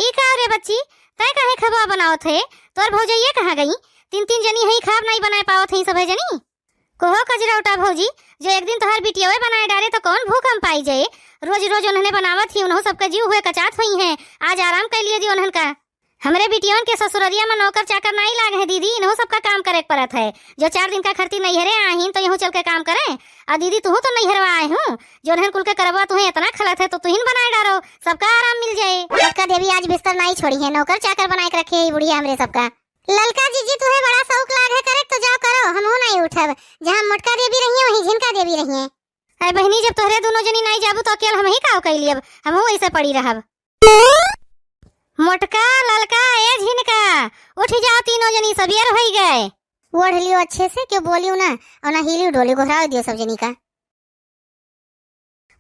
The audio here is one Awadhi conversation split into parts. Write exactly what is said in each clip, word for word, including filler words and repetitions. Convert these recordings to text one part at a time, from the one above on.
ई का रे बच्ची, तै काहे खबा बनावत है? तोर भौजइया कहाँ गई? तीन तीन जनी हई, खाब नाई बनाए पावत हई सभे जनी। कहो कजरौटा भौजी, जो एक दिन तोहार बिटियवे बनाए डारे तो कौन भूख हम पाई जाए? रोज रोज उन्हने बनावत ही, उन्हों सबका जीव हुए कचात हुई हैं। आज आराम कर लिए दी उन्हन का। हमरे बिटियवन के ससुररिया में नौकर चाकर नाई लाग है दीदी, इन्हों सबका काम करे के पड़त है। जो चार दिन का खरती नैहरे आहिन तो यहूँ चल के काम करे। आ दीदी तुहू तो नैहरवा आए हूँ, जो उन्हन कुल के करबा तुहें इतना खलत है तो तुहिन बनाए डारो, सबका आराम मिल जाए। ललका देवी आज बिस्तर नाई छोड़ी है, नौकर चाकर बनाए के रखे है बुढ़िया हमरे सबका। ललका जीजी, तुहे बड़ा शौक लाग है करे, तो जाओ करो, हमहू नहीं उठब। जहाँ मोटका देवी रही है, वहीं झिनका देवी रही है। अरे बहिनी, जब तोहरे दोनों जनी नहीं जाबू, तो अकेल हम ही काव कैली, अब हमहू ऐसे पड़ी रहब। मोटका, ललका, ए झिनका, उठ जाओ तीनों जनी, सबियर होई गए। ओढ़ लियो अच्छे से, क्यों बोलियो ना, और ना हिलियो डोलियो, गोहराव दियो सब जनी का।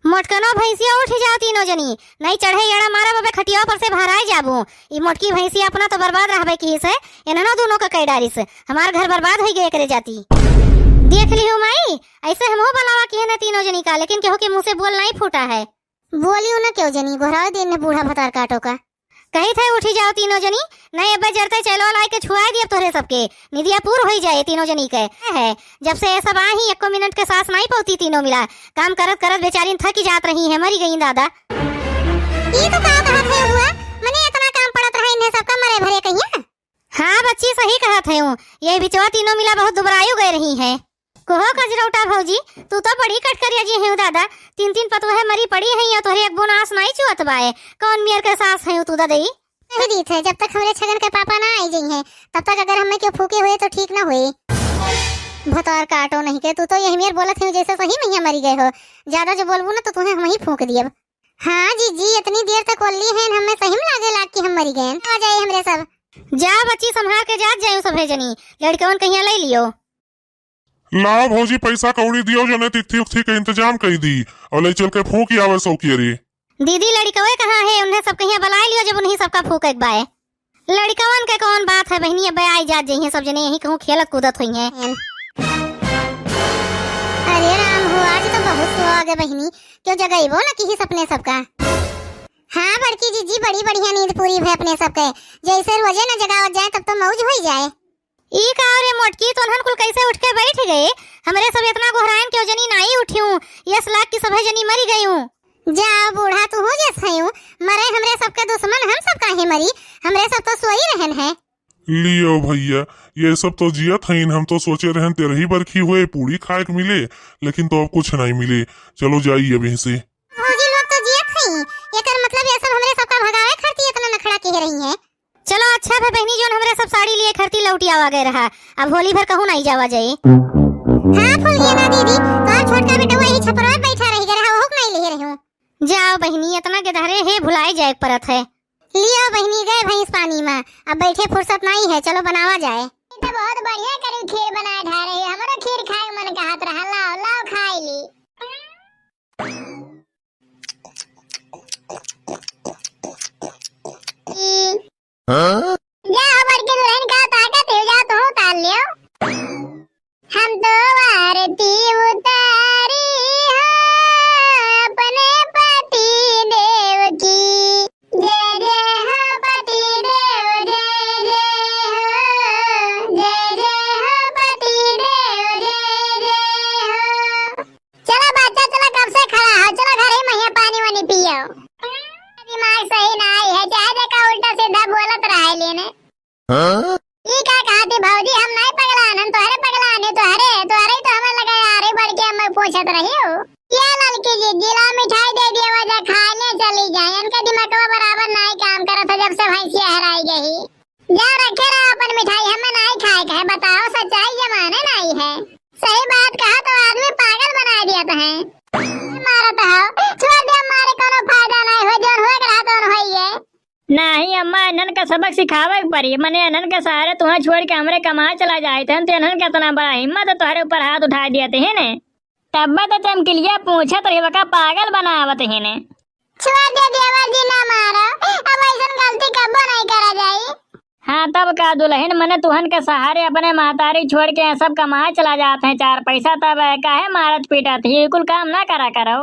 मोटकनो भैंसिया, उठ जाओ तीनों जनी, नहीं चढ़े एड़ा मारब, अबे खटिया पर से भराए जाबू। ई मोटकी भैंसिया अपना तो बर्बाद रहबे की से, इन्हनो दोनों का कई डारिस, हमार घर बर्बाद होई गए एकरे जाती। देख लिहू माई, ऐसे हमहू बलावा किहे न तीनों जनी का, लेकिन केहू के मुँह से बोल नहीं फूटा है। बोलियो न क्यों जनी, गोहराव दिन ने बूढ़ा भतार काटो का। कही थे उठी जाओ तीनों जनी, नहीं अबे जरते चैलवा लाई के छुआए दियब तोहरे सबके, निदिया पूर होई जाए तीनों जनी के। है, जब से ये सब आई ही, एको मिनट के सांस नहीं पौती तीनों मिला। काम करत करत बेचारिन थकी जात रही हैं, मरी गई दादा। ई तो का कहत है बुआ, मने इतना काम पड़त रहा इन्हें सबका मरे भरे कहिया। हाँ बच्ची, सही कहत है हूँ, ये बिचवा तीनों मिला बहुत दुबरायु गए रही हैं। कहो कजरौटा भौजी, तू तो बड़ी कटकरिया जी हैं दादा, तीन तीन पतोहे मरी पड़ी हैं, या तोहरे एक बून आस नाई चुअत बाए, कौन मेर के सास हैं तू ददई? कह दी थे, जब तक हमरे छगन के पापा ना आई जइहें, तब तक अगर हमें क्यों फूके हुए तो ठीक ना हुए। भतार काटो नहीं के, तू तो यही मेर बोलत है जैसे सही में मरी गए हो। ज्यादा जो बोलबू ना तो तुम्हें हम ही फूक दियब। हाँ जीजी, इतनी देर तक ओल्ली हैं, हमें सही में लागे लाग कि हम मरी गए। आ जाए हमरे सब। जा बच्ची, संभाल के जात जाए सभे जनी, लड़कवन कहिया ले लियो। लाओ भौजी, पैसा कौड़ी दियो, जने तिथि उथि के इंतजाम कई दी, और ले चल के फूंक आवे सौकियरी। दीदी, लड़िकवे कहाँ है? उन्हें सब कहिया बुलाए लियो, जब उन्हीं सबका फूंक एक बाए। लड़िकवन के कौन बात है बहिनी, अब आई जात जइहें सब जने, यहीं कहूँ खेलत कूदत हुई हैं। अरे राम हो, आज तो बहुत सुहाग है बहिनी, क्यों जगइबो न किही सपने सबका। हाँ बड़की जीजी, बड़ी बढ़िया नींद पूरी भे अपने सबके, जैसे रोजे न जगावत जाए तब तो मौज हुई जाए। ई का रे मोटकी, तोहन कुल कैसे उठ के बैठ गए? हमरे सब इतना गोहरायन क्यों जनी नाई उठियूं, यस लाग की सभे जनी मरी गयूं। जा बूढ़ा, तू हो जस हयूं, मरे हमरे सबके दुश्मन, हम सब काहे मरी? हमरे सब तो सोई रहन है। लियो भैया, ये सब तो जियत हईन, हम तो सोचे रहन तेरही बरखी हुए पूड़ी खाए के मिले, लेकिन तो अब कुछ नहीं मिले। चलो जाई अब यहीं से। भौजी लोग तो जियत हई, एकर मतलब ये सब हमरे सबका भगावे खातिर इतना नखड़ा किहे रही हैं। चलो अच्छा भे बहिनी, जोन हमरे सब साड़ी लिए खरती लौटी आवा गए रहा, अब होली भर कहूँ नहीं जावा जाए। हाँ फुलगेना दीदी, तोहर छोटका बेटवा यही छपरवा में बैठा रह गए रहा, ओहू के नहीं लिए रहूं। जाओ बहिनी, इतना गेदहरे है भुलाए जाए के परत है। लियो बहिनी, गए भैंस पानी में, अब बैठे फुर्सत नहीं है, चलो बनावा जाए। ई तो बहुत बढ़िया करू खीर बनाए ढारे, हमरो खीर खाए मन कहत रहा, लाओ लाओ खाए ली। हाँ? जा हो बड़की दुल्हन, का ताकत है, जा तू उतार लियो। हम तो आरती उतारी है अपने पति देव की। जय जय हो पति देव, जय जय हो, जय जय हो पति देव, जय जय हो। चलो बच्चा, चलो, कब से खड़ा हो, चलो घर ही में पानी वानी पियो। दिमाग सही ना आई है, चाहे देखा उल्टा सीधा बोलत रहे लेने। हाँ? ई का कहती भौजी, हम नहीं पगलान, हम तोहरे पगलान है, तोहरे, तोहरे ही तो हमें लगा यार, बड़की अम्मा पूछत रही हो। ये लड़की जी, जिला मिठाई दे दिया, वजह खाने चली जाए, इनका दिमागवा बराबर नहीं काम करत है, जब से भैंसिया हराई गई। जा रखे रहो अपन मिठाई, हमें नहीं खाए के है। बताओ सच्चाई जमाने नहीं है। सही बात कहा तो आदमी पागल बना दिया तो है। मारत हो, छोड़ दे, मारे कोनो फायदा नहीं हो, जोन होए के रहा तोन होइए। नहीं अम्मा, इन्हन का सबक सिखावे के पड़ी। मने इन्हन के सहारे तुम्हें छोड़ के हमरे कमाए चला जाए थे, तो इन्हन के इतना बड़ा हिम्मत है तुम्हारे ऊपर हाथ उठा दिया थे ने। तब तो चमकिलिया पूछत रही, वका पागल बनावत ही ने। छोड़ दे देवर जी, ना मारो, अब ऐसन गलती कब्बो नहीं करा जाई। हाँ, तब का दुल्हन, मने तुहन के सहारे अपने महतारी छोड़ के सब कमाए चला जात हैं चार पैसा, तब काहे मारत पीटत ही, कुल काम ना करा करो।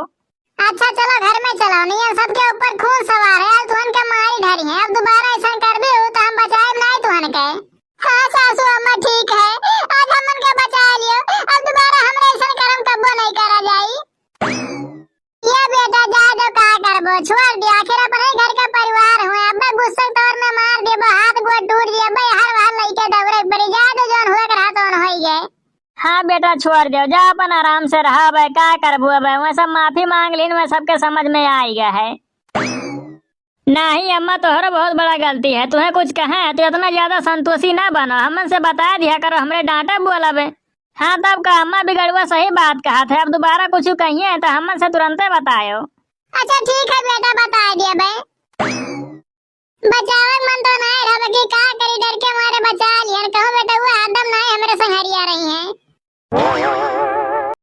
अच्छा चलो घर में चलो, नहीं सबके ऊपर खून सवार है, आज तुहन के मारी ढरी है, अब दोबारा ऐसा करबे हो तो हम बचाएब नहीं तुहन के। हाँ सासू अम्मा ठीक है, आज हमन के बचा लियो, अब दोबारा हमरा ऐसा करम कब्बो नहीं करा जाई। ये बेटा जा दो, का करबो, छोड़ दे, आखिर अपने घर का परिवार हुए, अब गुस्से तौर में मार देबो, हाथ गोड़ टूट जाए, अब हर बार लइके दौड़े पड़ी, जा दो, जौन हुए के रहा तौन होई गए। हाँ बेटा छोड़ दो, जा अपन आराम से रहा, अब का करबो, अब वह सब माफी मांग लीन, वह सबके समझ में आई गया है। नहीं अम्मा, तोहरो बहुत बड़ा गलती है, तुहें कुछ कहे है तो इतना ज्यादा संतोषी ना बनो, हमन से बता दिया करो, हमरे डांटे बोलब। हाँ तब का अम्मा, बिगड़ुआ सही बात कहत है, अब दोबारा कुछ कहिए तो हमन से तुरंते बतायो। अच्छा ठीक है बेटा, बता दिया बे। बचावे के मन तो नहीं रहा, बाकी का करी, डर के मारे बचा लियन। कहूँ बेटा वो हरदम नहीं हमरे संग हरिया रही है।